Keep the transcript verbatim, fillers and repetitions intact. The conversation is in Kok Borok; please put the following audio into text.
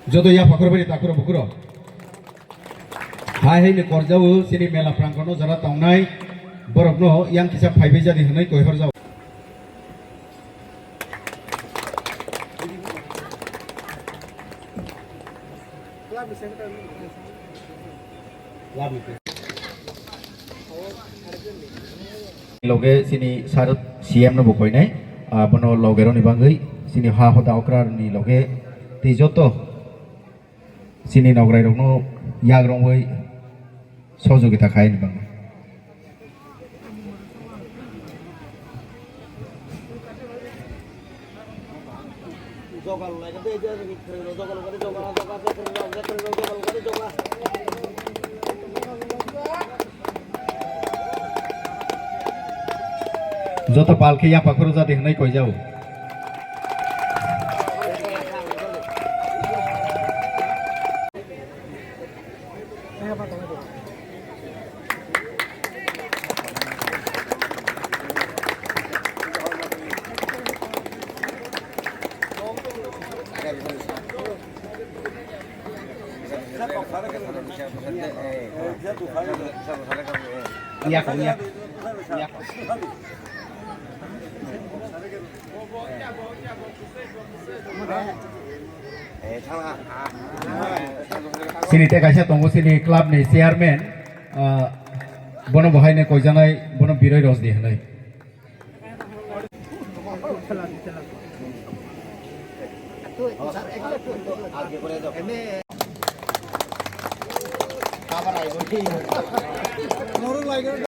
Joto yapha khorbai takhoro bukhoro. Hai hai ni korjao chini mela prangkano jara tongnai borokno yang kisa phaibai jadi hwnwi koihorjao. Loge chini sir C M no bo koinai, ah, bono loge roni bagwi chini ha hoda okra ni loge tei joto chini nograi rokno yak rongwi sojogita khai ni bagwi. Joto palki yapha khoro jadi hwnwi koijao. Chini tei kaisa tongo, chini club ni chairman, ah, bono bo haino koijaknai, bono Biroi Rosdi hinwi.